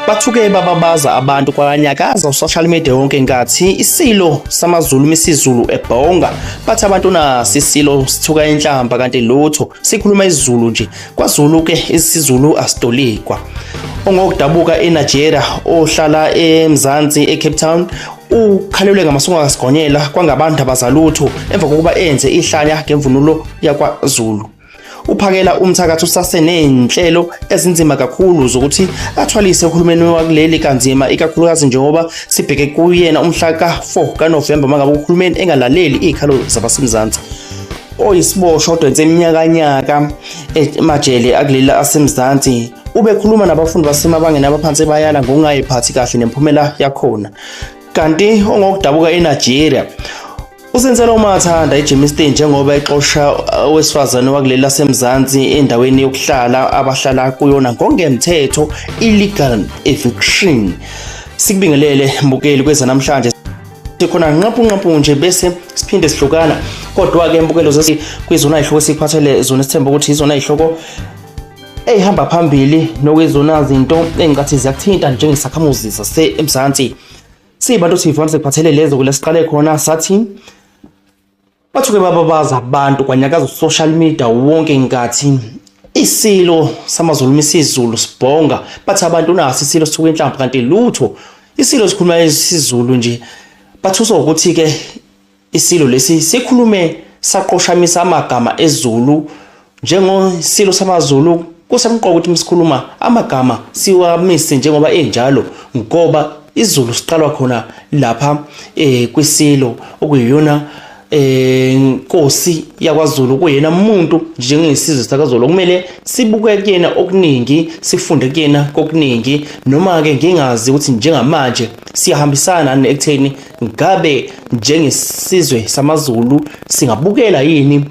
Bathuke bababaza abantu kwanyakaza usocial media yonke nkathi isilo samaZulu misizulu ebhonga. Bathi abantu nasi isilo sithuka inhlamba kanti lutho sikhuluma isiZulu nje. KwaZulu ke isiZulu asitolikwa. Ongokudabuka eNigeria ohlala eMzansi eCape Town ukhalelwe ngamasunga kaSigonyela kwangabantu abazalutho emva kokuba enze ihlanya ngemvunulo yakwaZulu. Uphakela umthakathi usaseney'nhlelo ezinzima kakhulu zokuthi athwalise uhulumeni wakuleli kanzima ikakhulukazi njengoba sibheke kuyena umhla ka-4 kaNovemba uma ngabe uhulumeni engalaleli iy'khalo zabasemzansi. Oyisiboshwa odonse iminyakanyaka emajele akuleli asemzansi ubekhuluma nabafundi basemabangeni abaphansi ebayala ngokungayiphathi kahle nemphumela yakhona. Kanti ongokudabuka eNigeria Usensela umathanda eGermiston njengoba exosha owesifazane wakuleli laseMzansi endaweni yokuhlala abahlala kuyona ngongemthetho illegal eviction. Sikubingelele mbukeli kwezanamhlanje sikhona nqaphu nqaphu nje bese siphinde sihlukana kodwa-ke mbukelo zesi kwizona yihloko sikuphathele zona sithemba ukuthi izona yihloko eyihamba phambili nokwizona zinto engingathi ziyakuthinta njengesakhamuzi sasemzansi. Siyibantu TV sikuphathele lezo kule siqale khona sathi bathuke bababaza abantu kwanyakaza social media wonke nkathi isilo samaZulu isiZulu sibhonga bathi abantu naso isilo sithuka inhlamvu kanti lutho isilo sikhuluma isiZulu nje bathuswa ukuthi ke Isilo lesi sikhulume saqoshamisa amagama eZulu njengosilo samaZulu kusemqoka ukuthi msikhuluma amagama siwamise njengoba enjalo ngoba iZulu siqalwa khona lapha kwisilo okuyiyona nkosi yakwaZulu kuyena umuntu njengesizwe sakaZulu kumele sibuke kuyena okuningi sifunde kuyena kokuningi noma ke ngingazi ukuthi njengamanje siyahambisana ekutheni ngabe njengesizwe samaZulu singabukela yini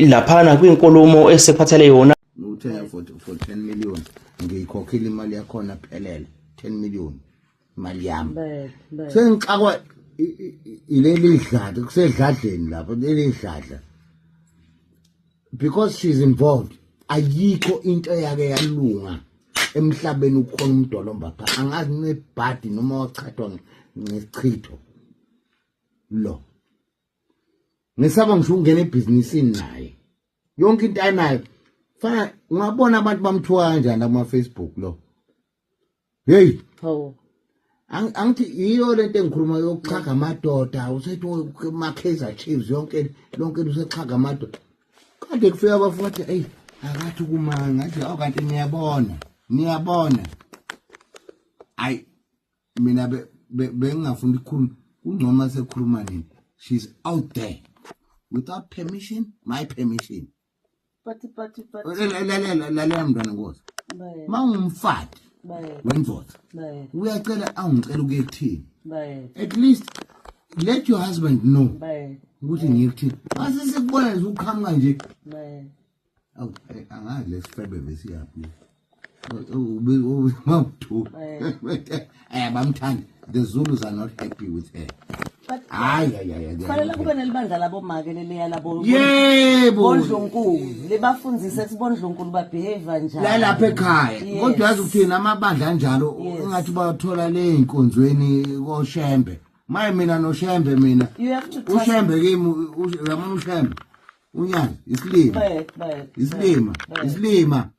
laphana kwinkulumo esephathele yona. Nguthenga for 10 million ngiyikhokhile imali yakhona phelele 10 million imali yami sengixakwa ileli dladla kusedladleni lapho leli dladla because she's involved ayikho into eyake yalunga emhlabeni ukhona umdolomba pha angazi nebhadi noma wachathwa ngesichitho lo ngisaba ngisho ukungena ebhizinisini naye yonke into anayo fana ungabona abantu bamthuka kanjani kuma-Facebook lo. Hey. Hawu. Angithi yiyo lento engikhuluma yokuxhaga amadoda usethi ma Kaizer Chiefs yonke lonke usexhaga amadoda. Kade kufika abafuthi hey akathi kuma ngathi awu kanti niyabona niyabona. Ayi mina bengingafuni ukukhuluma kungcono sekhuluma nini. She's out there without permission, my permission. But but but Lalela lalela mntwana nkosi. Bayede. Mawungumfati Bayede. wendoda Bayede. uyacela awungicela ukuye kuthini. Bayede. At least let your husband know Bayede. ukuthi ngiye kuthini. Mase sikubona nje uqhamuka nje. Bayede. Awu angazi lesifebe besiyaphi. Mawuthu. Bamthanda. The Zulus are not happy with her. But Hayi hayi hayi. kufanele kube nelibandla labomake leliya labo Yebo. bondlunkulu libafundzise ukuthi bondlunkulu babehave njani. La lapha ekhaya. Yes. Kodwa yazi ukuthini amabandla anjalo Yes. ungathi bathola le inkonzweni koShembe. Maye mina noShembe mina. You have to trust uShembe kimi uyabona uShembe. Unyazi isilima. Bayede, bayede, Isilima, bayede. isilima.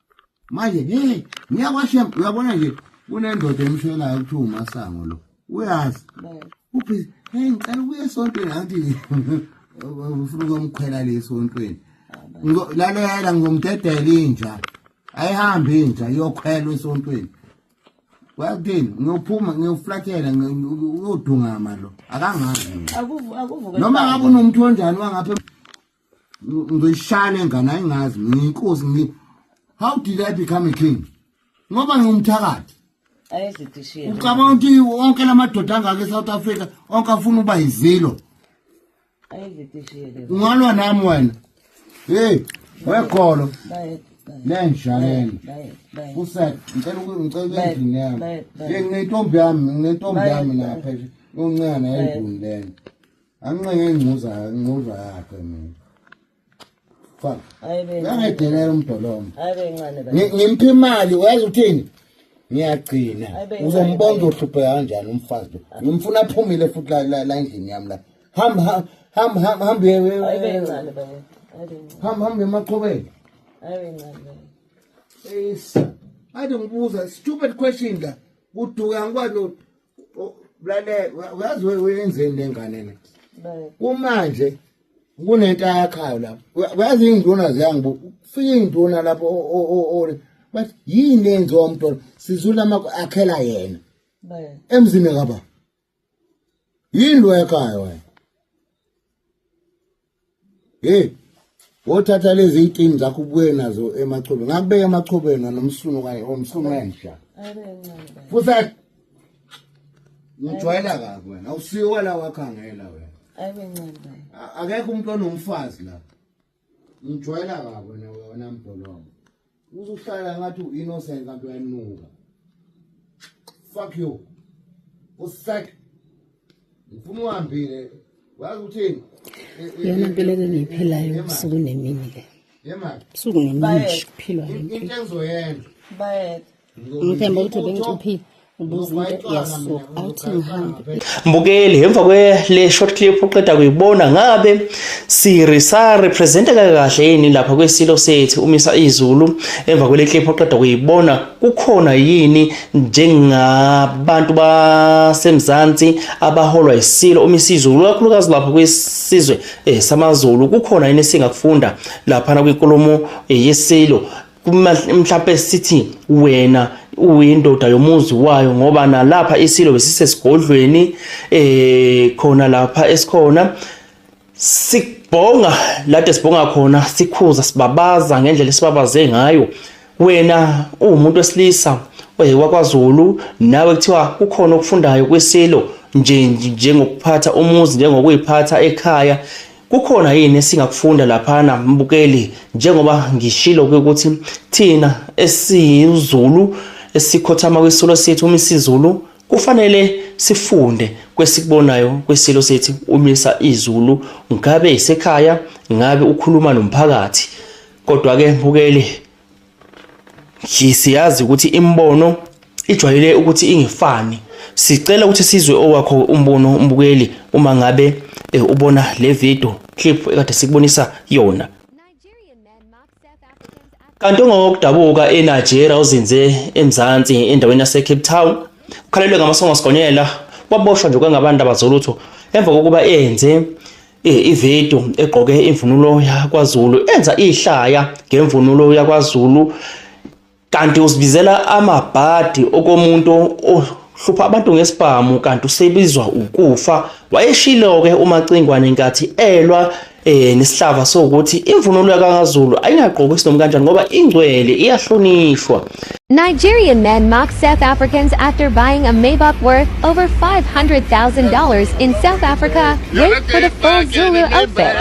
Manje hey ngiyakwashem uyabona nje kunendoda emshelayo kuthiwa uMasango lo. Uyazi. Bayede. Uphi hey ngicela ukuya esontweni angithi ufuna ukumkhwela le esontweni. Lalela ngizomdedela inja. Ayihambi inja iyokhwelwa esontweni. Wakuthini ngiyophuma ngiyoflathela uyodungama lo akangazi. Akuvuke. Noma ngabe unomuntu onjani wangapha ngizoyishaya lengane ayingazi ngiyinkosi ngi how did I become a king ngoba ngingumthakathi Ayizidishile. ucabanga ukuthi wonke lamadoda angaka eSouth Africa onke afuna uba yizilo Ayizidishile. ungalwa nami wena hey wekholo Bayede. lenja lena Bayede. Bayede. uset ngicela ngicela endlini yami Bayede, bayede. ye nginentombi yami nginentombi yami Bayede, lapha nje uncane endlini lena Anginqenge ingquza ingquza yakhe mina. Fa. Ayibe. Uyangedelela umdolomba. Ayibe ncane ba. Ngimphi imali uyazi uthini? Ngiyagcina. Uzombona uzohlupheka kanjani umfazi lo. Ngimfuna aphumile futhi la la endlini yami la. Hamba hamba hamba hamba. Ayibe incane baye. Ayibe incane. Hamba hamba emachobeni. Ayibe incane baye. Yes. Ade ngibuza stupid question la. Kuduka ngikwazi lalela uyazi wenzeni lengane le. Kumanje kunento ayakhayo lapho. Uyazi induna ziyangibu. Kufika induna lapho o bathi yini enziwa umntwana sizula akhela yena. Emzini kaba. Yini lo yakhayo wena? Hey, wothatha lezi iy'tini zakho ubuye nazo emachobeni. Ngakubeka emachobeni nomsunu kanye omsunu wenja. Futhi ngijwayela kabi wena. Awusiwo la wakhangela wena. Akekho umuntu onomfazi la. Ngijwayela kabi wena wena mdolongo. Uzuhlala ngathi u-innocent kanti uyanuka. Fuck you. Usak. Ngifuna uhambile. Wazi uthini? Iyona mpilo engiyiphilayo ubusuku nemini le. Ubusuku nemini nje kuphilwa le mpilo. Into engizoyenza. Bayethe. Ngithemba ukuthi bengicuphile ubuza into iyasuka awuthi ngihambe. Mbukeli emva kwele short clip uqeda kuyibona ngabe siri sa representeka kahle yini lapha kwesilo sethu umisa izulu emva kwele clip oqeda kuyibona kukhona yini njengabantu basemzansi abaholwa isilo umisa izulu kakhulukazi lapha kwesizwe eh, samaZulu kukhona yini esingakufunda lapha kwinkulumo eh, yesilo mhlampe sithi wena uyindoda yomuzi wayo ngoba nalapha isilo besisesigodlweni eh khona lapha esikhona sibhonga lade sibhonga khona sikhuza sibabaza ngendlela esibabaze ngayo wena uwumuntu wesilisa wakwaZulu nawe kuthiwa kukhona okufundayo kwisilo nje njengokuphatha umuzi njengokuyiphatha ekhaya Kukhona yini esingakufunda laphana mbukeli njengoba ngishilo ukuthi thina esiyiZulu esikhothama kwisilo sethu uMisizulu kufanele sifunde kwesikubonayo kwisilo sethu umisa izulu ngabe isekhaya ngabe ukhuluma nomphakathi kodwa ke mbukeli Siyazi ukuthi imibono ijwayele ukuthi ingefani. Sicela ukuthi sizwe owakho umbono umbukeli uma ngabe eh, ubona le video clip ekade sikubonisa yona. Kanti ongokudabuka eNigeria ozinze eMzansi endaweni yaseCape Town ukhalelwe ngamasongo asigonyela waboshwa nje kwangabantu abazolutho emva kokuba enze ividiyo egqoke imvunulo yakwaZulu enza ihlaya ngemvunulo yakwaZulu kanti uzibizela amabhadi okomuntu ohlupha abantu ngesibhamu kanti usebizwa ukufa wayeshilo-ke umacingwane nkathi elwa eh nesihlava sokuthi imvunulo yakwaZulu ayingagqokwa isinomi kanjani ngoba ingcwele iyahlonishwa. Nigerian men mock South Africans after buying a Maybach worth over $500,000 in South Africa. Wait for the full Zulu outfit.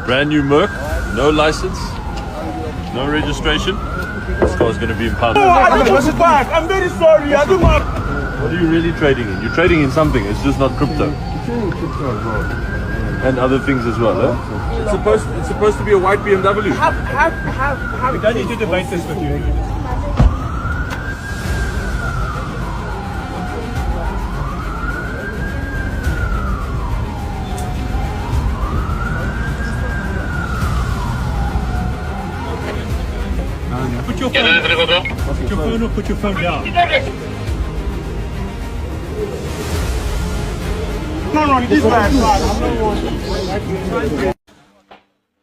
Brand new Merc, no license, no registration. This car's going to be impounded. Oh, I don't want back. I'm very sorry. I don't want. What are you really trading in? You're trading in something. It's just not crypto. And other things as well, eh? It's supposed to be a white BMW. Have. We don't need to debate this with you. Put your phone. Put your phone or put your phone down. No, no, this man.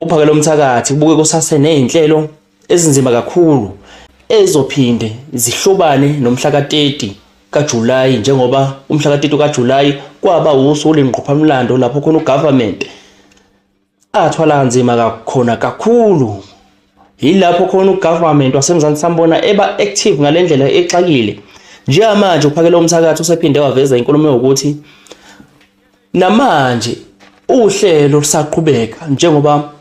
Uphakela umthakathi kubuke kusase nezinhlelo ezinzima kakhulu ezizophinde zihlobane nomhla ka-30 kaJulayi njengoba umhla ka-30 kaJulayi kwaba wusuku lengqophamlando lapho khona ugovernment athwala kanzima kakhona kakhulu yilapho khona ugovernment waseMzansi sambona eba active ngale ndlela exakile njengamanje uphakela umthakathi usephinde waveza inkulumo yokuthi Namanje uhlelo lusaqhubeka njengoba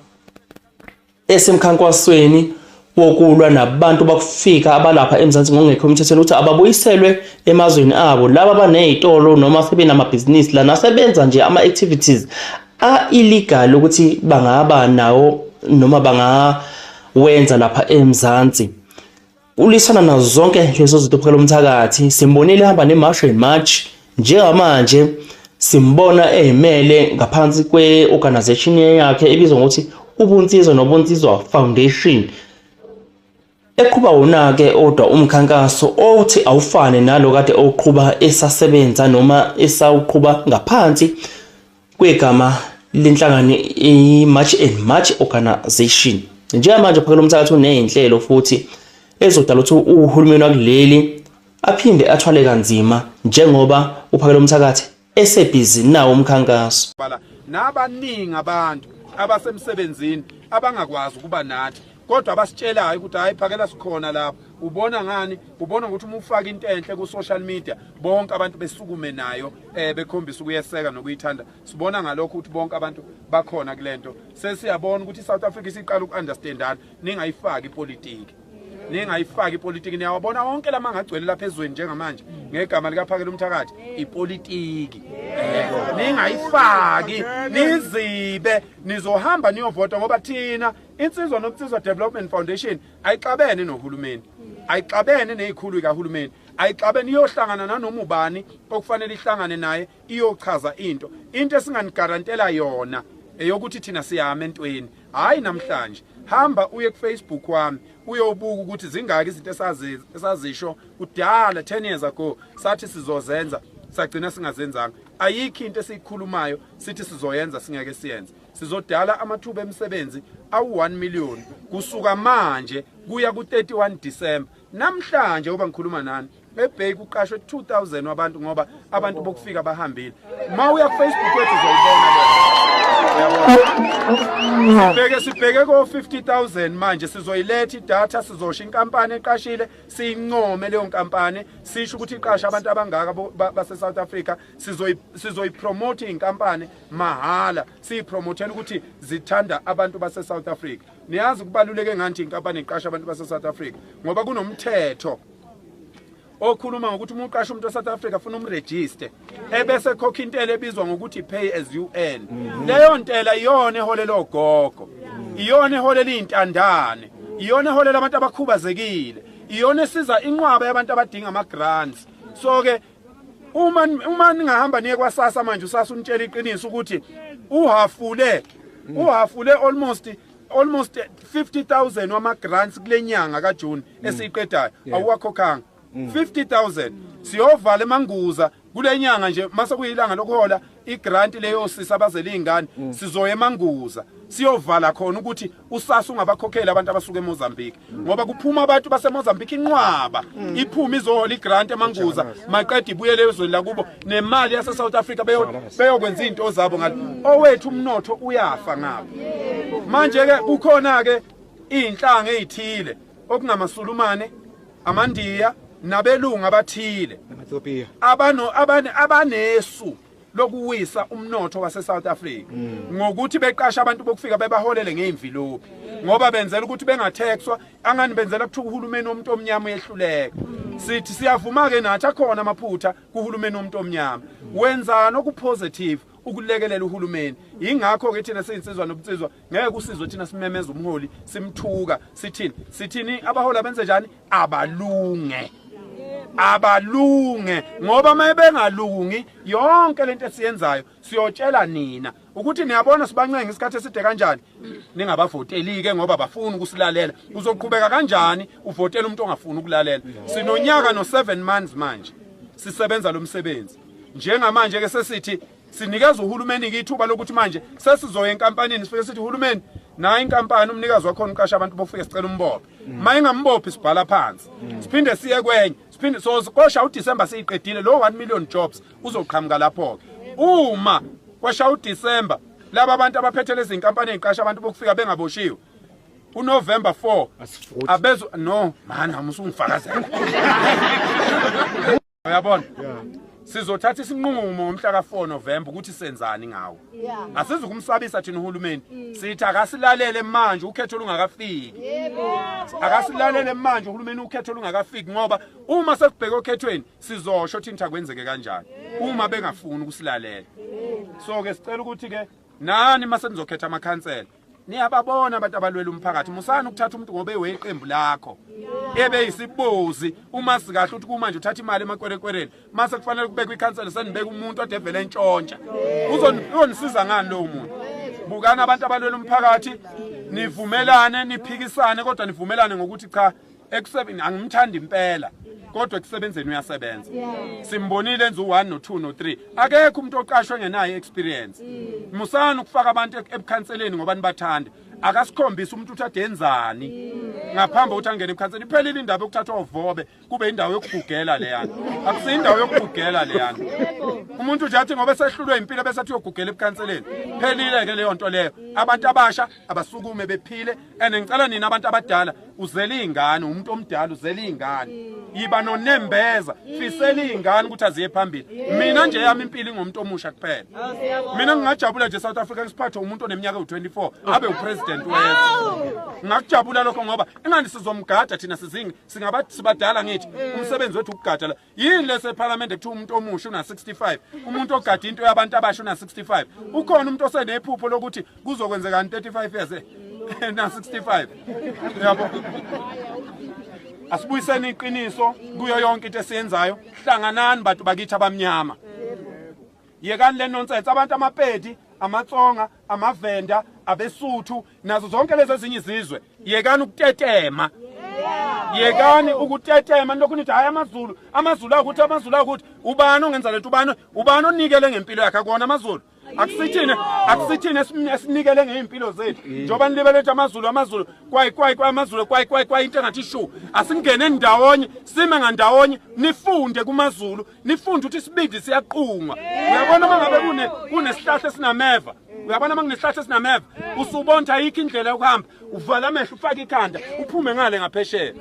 esemkhankasweni wokulwa nabantu bakufika abalapha eMzansi ngokungekho emthethweni ukuthi ababuyiselwe emazweni abo laba abanezitolo noma sebenamabhizinisi la nasebenza nje ama-activities a-illegal ukuthi bangaba nawo noma bangawenza lapha eMzansi. Ulisana nazo zonke lezo zinto phela umthakathi simbonile ehamba ne-March and March njengamanje simbona eyimele ngaphansi kwe-organization yakhe ebizwa ngokuthi Ubunsizwa Nobunsizwa Foundation eqhuba wona-ke odwa umkhankaso othi awufane nalo kade owuqhuba esasebenza noma esawuqhuba ngaphansi kwegama lenhlangano i-March and March Organization. Njengamanje uphakela umthakathi uney'nhlelo futhi ezodala ukuthi uhulumeni wakuleli aphinde athwale kanzima njengoba uphakela umthakathi esebhizi nawo umkhankaso. Bala nabaningi abantu abasemsebenzini abangakwazi ukuba nathi kodwa abasitshelayo ukuthi hayi phakela sikhona lapha. Ubona ngani? Ubona ngokuthi uma ufaka into enhle ku-social media bonke abantu besukume nayo bekhombisa ukuyeseka nokuyithanda. Sibona ngalokho ukuthi bonke abantu bakhona kulento. Sesiyabona ukuthi iSouth Africa isiqala uku-understandana. Ningayifaki ipolitiki, ningayifaki ipolitiki. Niyawabona wonke lama ngagcwele lapha ezweni njengamanje ngegama likaPhakela umthakathi, ipolitiki ningayifaki, nizibe nizohamba niyovota, ngoba thina Insizwa Nobunsizwa Development Foundation ayixabene nohulumeni, ayixabene nezikhulu zikahulumeni, ayixabene, iyohlangana nanoma ubani okufanele ihlangane naye, iyochaza into esinganigarantela yona eyokuthi thina siyama entweni. Hayi, namhlanje hamba uye ku-Facebook wami uyobuka ukuthi zingaki izinto esazisho kudala 10 years ago sathi sizozenza, sagcina singazenzanga. Ayikho into esiyikhulumayo sithi sizoyenza singeke siyenze. Sizodala amathuba emisebenzi awu-1 million kusuka manje kuya ku-31 December. Namhlanje ngoba ngikhuluma nani eBay kuqashwe 2000 wabantu ngoba abantu bokufika bahambile. Ma uya ku-Facebook wethu uzoyibona leyo. Sibheke ko 50000 manje sizoyiletha idatha, sizosho inkampani eqashile, siyincome leyo nkampani, sisho ukuthi iqasha abantu abangaka base South Africa. Sizoyipromote inkampani mahala, siyipromothela ukuthi zithanda abantu base South Africa. Niyazi kubaluleke ngani inkampani iqasha abantu base South Africa, ngoba kunomthetho okhuluma ngokuthi uma uqasha umuntu eSouth Africa funa umregister ebese khokha intela ebizwa ngokuthi pay as you earn. Leyo ntela iyona eholela ogogo, iyona eholela izintandane, iyona eholela abantu abakhubazekile, iyona esiza inqwaba yabantu abadinga ama grants. So ke uma ningahamba niye kwaSASSA manje, uSASSA unitshela iqiniso ukuthi uhafule almost 50000 wama grants kule nyanga kaJune esiyiqedayo, awuwakhokhanga 50000. Siyovala emanguza kule nyanga nje mase kuyilanga lokuhola igrant leyo sisa abazele izingane, sizoya emanguza siyovala khona ukuthi uSASSA ungabakhokheli abantu abasuka eMozambique, ngoba kuphuma abantu baseMozambique inqwaba iphuma izohola igrant emanguza, maqeda ibuyele ezweni lakubo nemali yase South Africa beyokwenza izinto zabo ngale. Owethu umnotho uyafa ngapha. Manje ke kukhona ke izinhlanga ezithile okungamasulumane, amaNdiya nabelungu abathile abanesu lokuwisa umnotho wase South Africa ngokuthi beqasha abantu bokufika bebaholele ngeimvilophi, ngoba benzela ukuthi bengathexwa, angani benzela kuthiwa uhulumeni womuntu omnyama uyehluleka. Sithi siyavuma ke nathi akhona amaphutha kuhulumeni womuntu omnyama, wenzani okupositive ukulekelela uhulumeni. Ingakho ke thina siyinsizwa nobunsizwa ngeke usizwe thina simemeza umholi simthuka, sithini abaholi abenze njani, abalunge, abalunge, ngoba mayebengalungi yonke lento esiyenzayo siyotshela nina ukuthi niyabona sibancenga isikhathi eside kanjani ningabavoteli ke, ngoba bafuna ukusilalela. Uzoqhubeka kanjani uvotela umuntu ongafuni ukulalela? Sinonyaka no7 months manje sisebenza lo msebenzi. Njengamanje ke sesithi sinikeza uhulumeni ithuba lokuthi manje sesizoya enkampanini, sifike sithi uhulumeni nayi inkampani, umnikazi wakhona uqasha abantu bokufika, sicela umbophe. Uma ingambophi sibhala phansi, siphinde siye kwenye, siphinde. So kosha uDecember siyiqedile lo 1 million jobs uzoqhamuka lapho ke. Uma kwasha uDecember laba abantu abaphethe lezi inkampani eziqasha abantu bokufika bengaboshiwe, uNovember 4 abezo no mana musungifakazela, uyabona? Sizothatha isinqumo ngomhla ka4 November ukuthi senzani ngawo. Asizukumsabisa thina uhulumeni. Sithi akasilalele manje ukhetho lungakafiki. Yebo. Akasilalele manje uhulumeni ukhetho lungakafiki ngoba uma sekubheke okhethweni sizosho thina kwenzeke kanjani uma bengafuni ukusilalela. So ke sicela ukuthi ke nani mase nizokhetha amakhansela niyababona abantu abalwela umphakathi, musani ukuthatha umuntu ngoba eweqembu lakho ebe yisibozi. Uma sikahle ukuthi kumanje uthatha imali emakwerekwereni mase kufanele kubekwe ikhansela senibeka umuntu odevele entshontsha, uzonisiza ngani lowo muntu? Bukani abantu abalwela umphakathi, nivumelane niphikisane, kodwa nivumelane ngokuthi cha ekusebenzeni angimthandi impela kodwa ekusebenzeni uyasebenza. Simbonile enza u1 no2 no3, akekho umuntu oqashwe ngenayo experience. Musani ukufaka abantu ebukhanseleni ngoba nibathanda. Akasikhombisa umuntu uthi adenzani ngaphambi kokuthi angene ebukhanseleni. Iphelile indaba yokuthathwa uvobe kube indawo yokugugela leyana, akusiyo indawo yokugugela leyana. Umuntu nje athi ngoba sehlulwe impilo bese athi uyogugela ebukhanseleni, phelile ke leyo nto leyo. Abantu abasha abasukume bephile. And ngicela nina abantu abadala, uzele izingane, umuntu omdala uzele izingane, yiba nonembeza, fisela izingane ukuthi aziye phambili. Mina nje yami impilo ingomuntu omusha kuphela. Mina ngingajabula nje South Africa ngisiphathe umuntu oneminyaka ewu24 abe upresident wezwe. Ngingakujabula lokho ngoba ingani sizomgada thina, sizingi singabathi sibadala ngithi umsebenzi wethu ukugada la. Yini lese parliament ekuthiwa umuntu omusha una 65, umuntu ogada into yabantu abasha una 65? Ukhona umuntu osenephupho lokuthi kuzokwenzeka 35 years na 65? Yabo, asibuyiseni iqiniso kuyo yonke into esiyenzayo. Hlanganani bantu bakithi abamnyama, yekani le nonsense. Abantu amaPedi, amaTsonga, amaVenda, abeSuthu nazo zonke lezi ezinye izizwe, yekani ukutetema, yekani ukutetema. Nilokhu nithi hayi amaZulu, amaZulu akuthi, amaZulu akuthi. Ubani ongenza lento? Ubani, ubani onikele ngempilo yakhe? Akona amaZulu, akusithine, akusithine esinikele ngeimpilo zethu. Njengoba nilibele amaZulu, amaZulu kwayi kwayi kwayi, amaZulu kwayi kwayi kwayi, into engathi shu. Asingene ndawonye, sime ngandawonye, nifunde kumaZulu, nifunde ukuthi isibindi siyaqungwa. Uyabona uma ngabe kunesihlahla esinameva, uyabona uma kunesihlahla esinameva, usubona ayikho indlela yokuhamba, uvala amehlo, ufake ikhanda, uphume ngale ngaphesheya.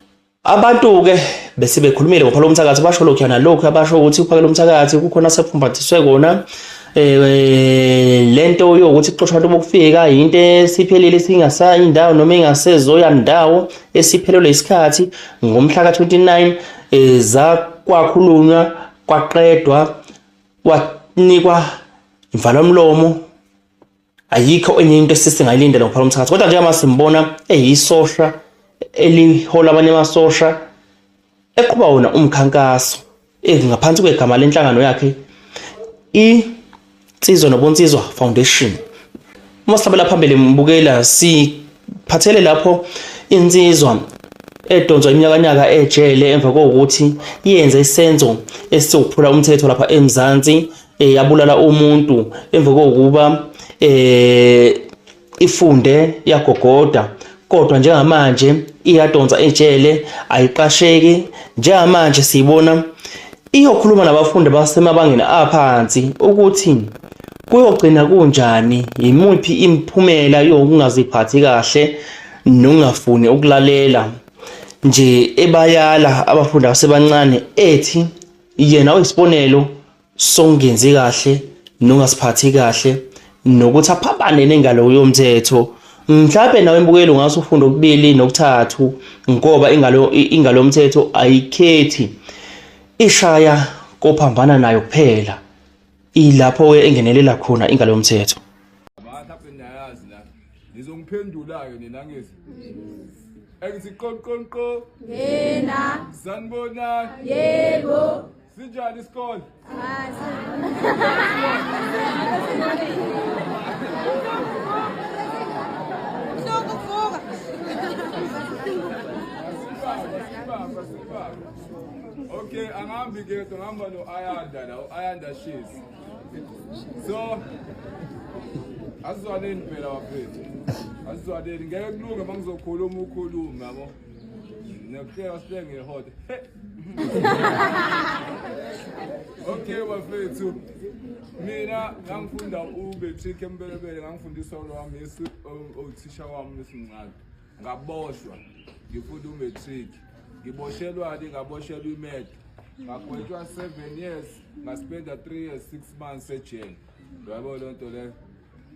Abantu-ke bese bekhulumile ngoPhakela Umthakathi, basho lokhu nalokhu, abasho ukuthi uPhakela Umthakathi kukhona sephumbathiswe kona. Lento yokuthi kuxoshwa abantu bokufika into esiphelile, singasayi indawo noma ingasezoya ndawo, esiphelelwe isikhathi ngomhla ka-29 zakwakhulunywa kwaqedwa kwanikwa imvalomlomo. Ayikho enye into esisingayilindela ngoPhakela Umthakathi, kodwa njengoba simbona eyisosha elihola abanye amasosha eqhuba wona umkhankaso ngaphansi kwegama lenhlangano yakhe iNsizwa Nobunsizwa Foundation. Uma sihlabela phambili mbukela, siphathele lapho insizwa edonswa iminyakanyaka ejele emva kokuthi yenze isenzo esizokuphula umthetho lapha eMzansi, yabulala umuntu emva kokuba ifunde yagogoda, kodwa njengamanje iyadonsa ejele, ayiqasheki. Njengamanje siyibona iyokhuluma nabafundi basemabangeni aphansi ukuthi kuyogcina kunjani, yimuphi imiphumela yokungaziphathi kahle nokungafuni ukulalela nje, ebayala abafundi abasebancane, ethi yena uyisibonelo sokungenzi kahle nongasiphathi kahle nokuthi aphambane nengalo yomthetho. Mhlawumbe nawe mbukeli ungase ufunda okubili nokuthathu, ngoba ingalo yomthetho ayikhethi, ishaya kophambana nayo kuphela. Ilapho-ke engenelela khona ingalo yomthetho. Mhlawumbe niyayazi la, nizongiphendula-ke nina ngezi engithi qonqonqo. Ngena. Sanibonani. Yebo. Sinjani isikole? Okay, angihambi kedwa, ngihamba no-Ayanda la, u-Ayanda Shezi. So, asizwaneni phela bafethu. Asizwaneni, ngeke kulunge uma ngizokhuluma ukhulume yabo. Ngiyakuhleka sihleke ngehode. Okay bafethu, mina ngangifunda u-matric eMbelebele, ngangifundiswa wami uthisha wami esincane. Ngaboshwa ngifunda u-matric, ngiboshelwani? Ngaboshelwa i-murder. Ngagwetshwa 7 years, ngaspenda 3 years 6 months ejele. Uyabo le nto leyo.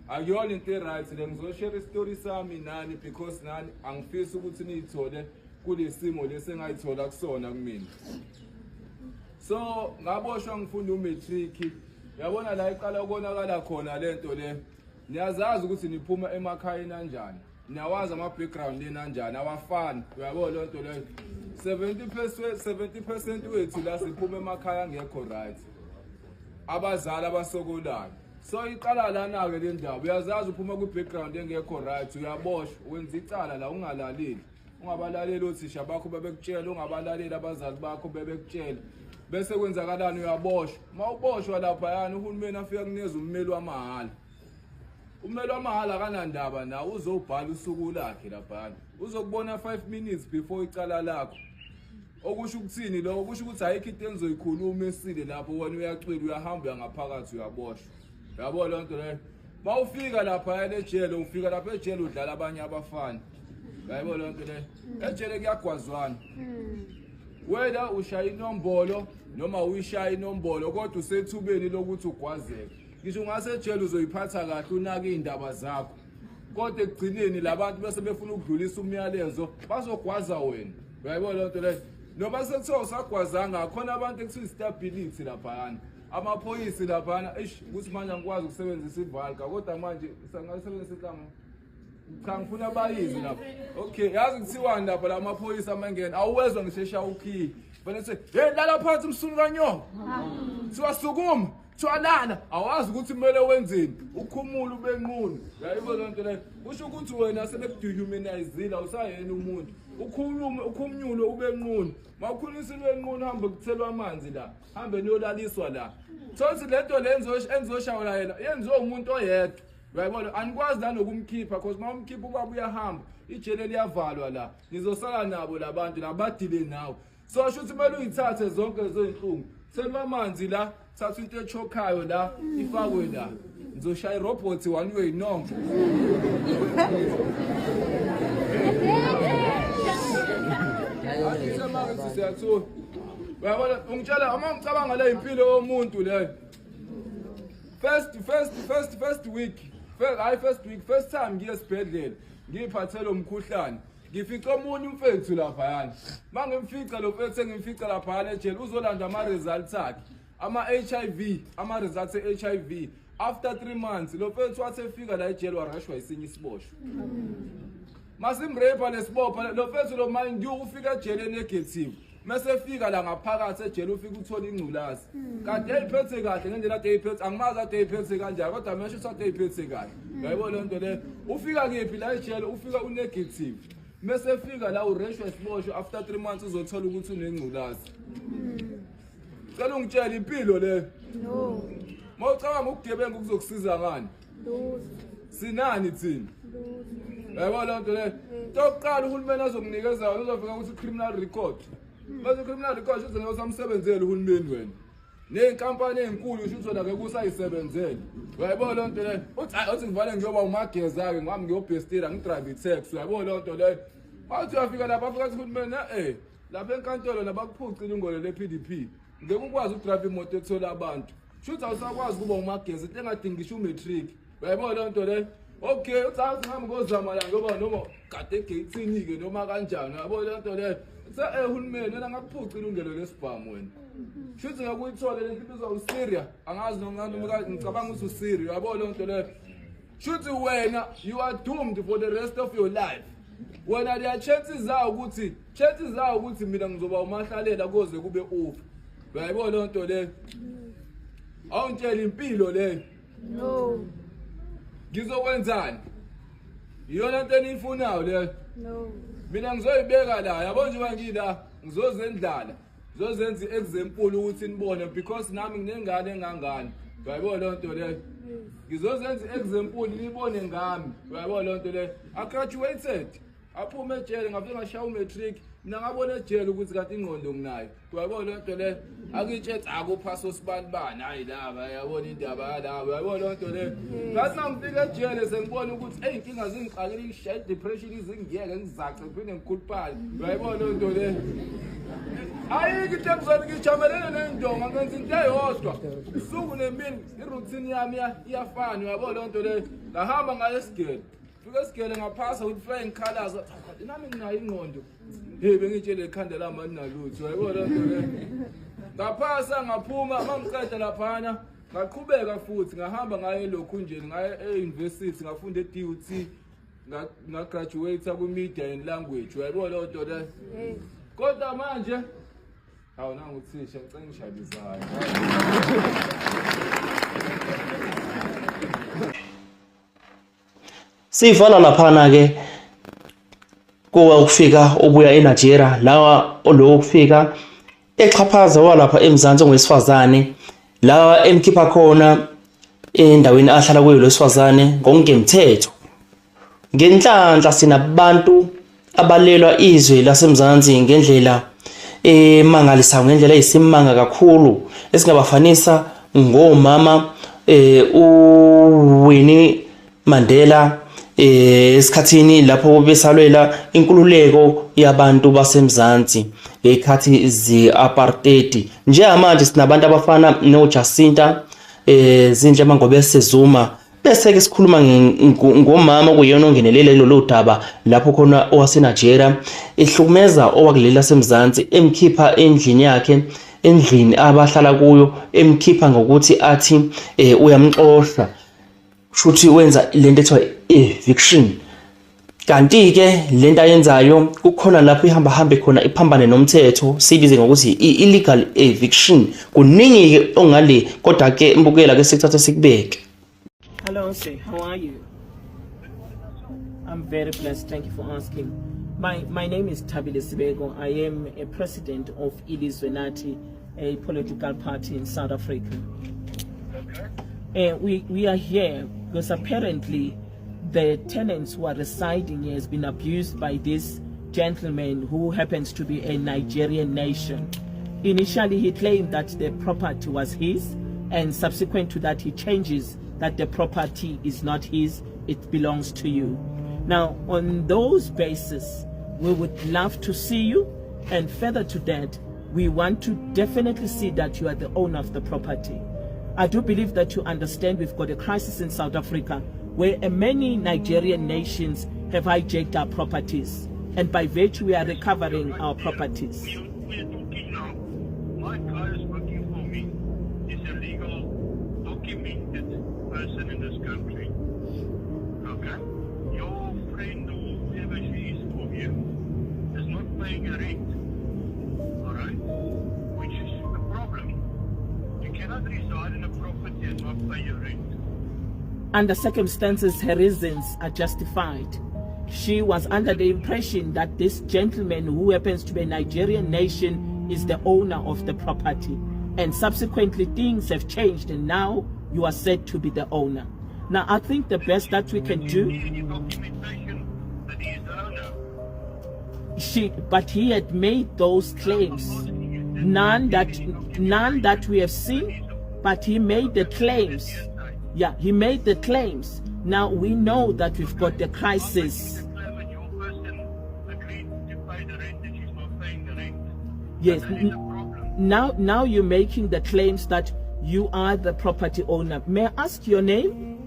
Akuyona into e-right le, ngizoshare isitori sami nani because nani angifisi ukuthi niyithole kulesimo lesi engayithola kusona kumina. So ngaboshwa ngifunda umatric. Yabona la iqala ukonakala khona lento le. Niyazazi ukuthi niphuma emakhaya kanjani. Niyawazi ama background yenu kanjani, awafani. Uyabo le nto leyo. 70% wethu la siphuma emakhaya angekho right. Abazali abasokolayo. So iqala lana ke le ndaba. Uyazazi uphuma ku background engekho right, uyaboshwa, wenza icala la ungalaleli. Ungabalaleli othisha bakho bebekutshela, ungabalaleli abazali bakho bebekutshela. Bese kwenzakalani, uyaboshwa. Mawuboshwa lapha yani uhulumeni afika kunikeza ummeli wamahhala. Ummeli wamahhala akanandaba nawe, uzobhala usuku lakhe lapha. Uzokubona 5 minutes before icala lakho. Okusho ukuthini lokho? Kusho ukuthi ayikho into enizoyikhuluma esile lapho, wena uyacwila, uyahamba uyangaphakathi uyaboshwa. Uyabo le nto leyo. Mawufika lapha ejele, ufika lapha ejele udlala abanye abafana. Uyayibona le nto leyo. Ejele kuyagwazwana. Wena ushaya inombolo noma uyishaya inombolo kodwa usethubeni lokuthi ugwazeke. Ngisho ungasejele uzoyiphatha kahle unake izindaba zakho. Kodwa ekugcineni labantu bese befuna ukudlulisa umyalezo bazogwaza wena. Uyayibona le nto leyo. Noma sekuthiwa usagwazanga akhona abantu ekuthiwa stability laphayana. Amaphoyisi laphana, eish ukuthi manje angikwazi ukusebenzisa ivalka kodwa manje sangasebenzisa inhlango. Cha ngifuna bayizi lapha. Okay, yazi kuthiwani lapha la amaphoyisa amangena awuwezwa ngishesha ukhiye. Fanele sithi, "Hey lala phansi umsunu kanyoko." Kuthiwa sukuma, kuthiwa lala, awazi ukuthi kumele wenzeni. Ukhumule ubenqunu. Uyayibona le nto leyo. Kusho ukuthi wena sebekudehumanizile awusayena umuntu. Ukhulume ukhumnyule ubenqunu. Mawukhulunyisile ubenqunu hambe kuthelwa amanzi la. Hambe niyolaliswa la. Thothi lento le enzoshawula yena yenziwe umuntu oyedwa. Uyayibona anikwazi nanokumkhipha because mawumkhipha ubaba uyahamba ijele liyavalwa la. Nizosala nabo labantu labadile nawe. So sho ukuthi kumele uyithathe zonke lezo zinhlungu. Thelwa amanzi la, thatha into echokhayo la, ifakwe la. Ngizoshaya irobot one way nonke. Siyathuka. Uyabona ungitshela uma ngicabanga le impilo yomuntu leyo. First week. First week, first time ngiye esibhedlela. Ngiphathele umkhuhlane. Ngifica omunye umfethu lapha yani. Mangimfica lo mfethu engimfica lapha yani ejele uzolanda ama results akhe. Ama HIV, ama results e HIV. After 3 months lo mfethu wathi efika la ejele warashwa isinye isiboshwa. Masimrape lesibopha lo mfethu lo mind you ufika ejele negative. Mase efika la ngaphakathi ejele ufika uthola ingculazi. Kade eyiphethe kahle ngendlela ade eyiphethe, angimazi ade eyiphethe kanjani kodwa mesho ukuthi ade eyiphethe kahle. Uyayibona le nto le. Ufika kephi la ejele ufika unegative. Mase efika la ureshwa isiboshwa after 3 months uzothola ukuthi unengculazi. Cela ungitshele impilo le. No. Mawucabanga ukugebenga kuzokusiza ngani? Sinani thina? Yabo le nto le. Tokuqala uhulumeni azokunikeza yona uzofika ukuthi criminal record. Bese criminal record uthi ngeke usamsebenzele uhulumeni wena. Nezinkampani ezinkulu usho ukuthi wena ngeke usayisebenzele. Uyayibona le nto le. Uthi hayi uthi ngivale ngiyoba umageza ke ngihamba ngiyobhestira ngidrive i-taxi. Uyayibona le nto le. Bathi uyafika lapha afika athi uhulumeni lapha enkantolo nabakuphuca ilungelo le-PDP. Ngeke ukwazi ukudrive imoto ethola abantu. Shuthi awusakwazi kuba umageza into engadingi ngisho umatric. Uyayibona le nto le. Okay, uthi awuthi ngozama la ngoba noma kade egate-ini ke noma kanjani. Uyayibona le nto le. Uthe uhulumeni wena ngakuphuca ilungelo lesibhamu wena. Shuthi ngeke uyithole le nto ibizwa uSyria. Angazi noma ngicabanga ukuthi uSyria. Uyayibona le nto le. Shuthi wena you are doomed for the rest of your life. Wena there are chances zawo ukuthi mina ngizoba umahlalela koze kube ufa. Uyayibona le nto le. Awungitshela impilo le. No. Ngizokwenzani? Iyona into eniyifunayo le. No. Mina ngizoyibeka la, yabo njengoba ngila, ngizozendlala. Ngizozenza i-example ukuthi nibone because nami nginengane engangani. Uyayibona le nto le. Ngizozenza i-example nibone ngami. Uyayibona le nto le. I graduated. Aphume ejele ngafike ngashaya umatric. Mina ngabona ejele ukuthi kanti ingqondo nginayo. Uyayibona le nto le. Akitshe akuphaso sibanibani hayi laba yabona indaba yalaba. Uyayibona le nto le. Ngathi ngifika ejele sengibona ukuthi hey inkinga zingixakile ngishaya depression izingiyeke ngizace ngiphinde ngikhuluphale. Uyayibona le nto le. Ayikho into engizweni ngijamelene nendonga ngenza into eyodwa usuku nemini, i-routine yami iyafana, uyabo leyo nto leyo. Ngahamba ngayo esigele, fika esigele ngaphasa with flying colours, nami nginayo ingqondo. Hey, bengitshele ikhanda lami alinalutho, uyabo leyo nto leyo. Ngaphasa ngaphuma, mangiqeda laphana ngaqhubeka futhi ngahamba ngayo elokhunjeni, ngayo e-university, ngafunda e-DUT, ngagraduate kwi-media and language, uyayibona leyo nto leyo. Kodwa manje hawu, nangu uthisha, ngicela ngishayelizayo. Sivala laphana ke kowa ukufika obuya eNigeria, lawa lo ukufika exhaphaza walapha eMzansi ongowesifazane, la emkhipha khona endaweni ahlala kuyo lwesifazane ngokungemthetho. Ngenhlanhla sinabantu abalelwa izwe laseMzansi ngendlela emangalisayo, ngendlela eyisimanga kakhulu, esingabafanisa ngomama uWinnie Mandela esikhathini lapho besalwela inkululeko yabantu baseMzansi ngekhathi ze-apartheid. Njengamanje sinabantu abafana noJacinta Zinhle Mangobese Zuma, bese ke sikhuluma ngomama okuyena ongenelele kulolu daba lapho khona owaseNigeria ehlukumeza owakuleli laseMzansi, emkhipha endlini yakhe, endlini abahlala kuyo, emkhipha ngokuthi athi uyamxosha, shuthi wenza lento ethiwa eviction. Kanti-ke lento ayenzayo kukhona lapho ihamba hambe khona iphambane nomthetho, siyibize ngokuthi i-illegal eviction. Kuningi-ke ongale, kodwa-ke mbukela ke sikuthathe sikubeke. Hello, sir. How are you? I'm very blessed. Thank you for asking. My name is Thabile Sibeko. I am a president of Ilizwe Nathi, a political party in South Africa. We are here because apparently the tenants who are residing here has been abused by this gentleman who happens to be a Nigerian nation. Initially, he claimed that the property was his, and subsequent to that, he changes that the property is not his, it belongs to you. Now, on those basis, we would love to see you, and further to that, we want to definitely see that you are the owner of the property. I do believe that you understand we've got a crisis in South Africa where many Nigerian nations have hijacked our properties, and by virtue we are recovering our properties. We are talking now. My guy is working for me. He's a legal, documented person in this country. Okay? Your friend or whoever she is for you is not paying a rent. Alright? Which is a problem. You cannot reside in a property and not pay your rent. Under circumstances, her reasons are justified. She was under the impression that this gentleman, who happens to be a Nigerian nation, is the owner of the property. And subsequently, things have changed, and now you are said to be the owner. Now, I think the best that we can do. Any documentation that he is the owner? But he had made those claims. None that we have seen, but he made the claims. Yeah, he made the claims. Now we know that we've got the crisis. Claim and your person agreed to pay the rent and she's not paying the rent. Yes. That is a problem. Now you're making the claims that you are the property owner. May I ask your name?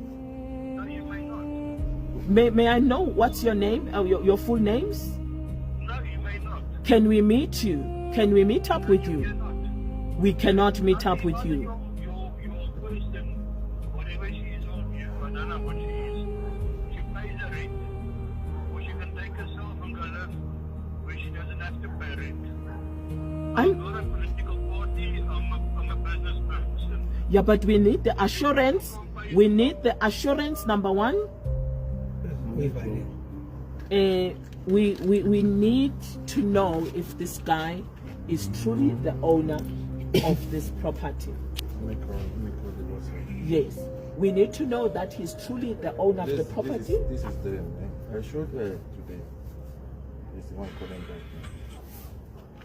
No, you may not. May I know what's your name? Your full names? No, you may not. Can we meet you? Can we meet up with you? Cannot. We cannot meet up with you. Your person, whatever she is on you, I don't know what she is. She pays the rent, or she can take herself and go live where she doesn't have to pay rent. I I'm not a political party, I'm a business person. Yeah, but we need the assurance. We need the assurance, number one. We need to know if this guy is truly the owner of this property. Yes. We need to know that he's truly the owner of the property. This is the I showed her today. It's the one calling back now.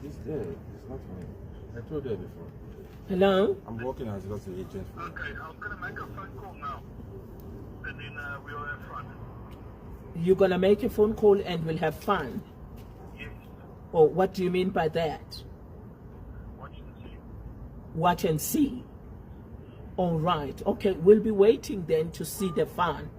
This there, it's not me. I told her before. Hello? I'm working as just the agent for Okay, I'm gonna make a phone call now, and then we'll have fun. You're gonna make a phone call and we'll have fun. Yes. Or what do you mean by that? Watch and see. All right. Okay, we'll be waiting then to see the fun.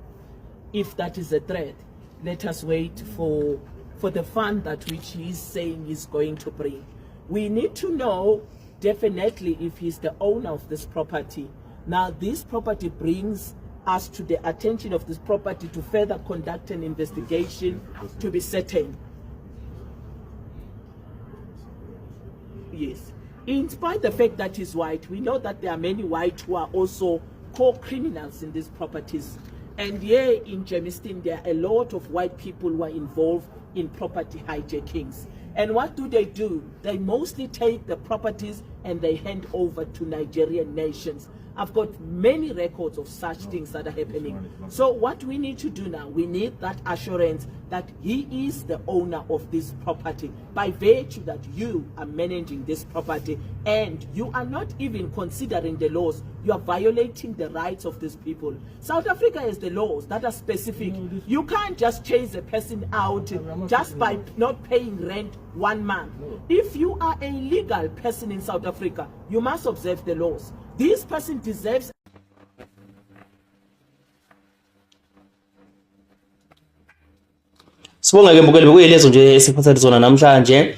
If that is a threat, let us wait for for the fun that which he is saying he's going to bring. We need to know definitely if he's the owner of this property. Now, this property brings us to the attention of this property to further conduct an investigation to be certain. Yes. In spite the fact that he's white, we know that there are many white who are also co-criminals in these properties. And here in Germiston, there are a lot of white people who are involved in property hijackings. And what do they do? They mostly take the properties and they hand over to Nigerian nations. I've got many records of such no, things that are happening. So what we need to do now, we need that assurance that he is the owner of this property by virtue that you are managing this property and you are not even considering the laws. You are violating the rights of these people. South Africa has the laws that are specific. No, you can't just chase a person out just by not paying rent one month. No. If you are a legal person in South Africa, you must observe the laws. This person deserves Sibonge ke mbukeli bekuyilezo nje esiphathele zona namhlanje.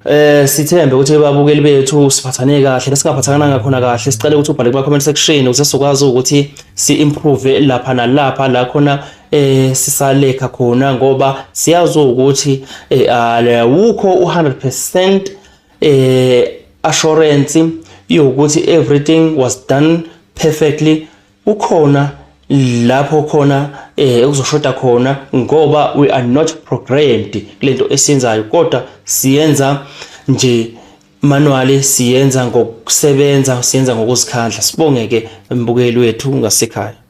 Eh sithembe ukuthi babukeli bethu siphathane kahle lesingaphathana ngakhona kahle sicela ukuthi ubhale kuma comment section ukuze sizokwazi ukuthi si improve lapha nalapha la khona eh sisalekha khona ngoba siyazi ukuthi eh awukho u100% eh assurance yokuthi everything was done perfectly kukhona lapho khona eh ukuzoshoda khona ngoba we are not programmed kulento esiyenzayo kodwa siyenza nje manually siyenza ngokusebenza siyenza ngokuzikhandla sibonge ke mbukeli wethu ngasekhaya.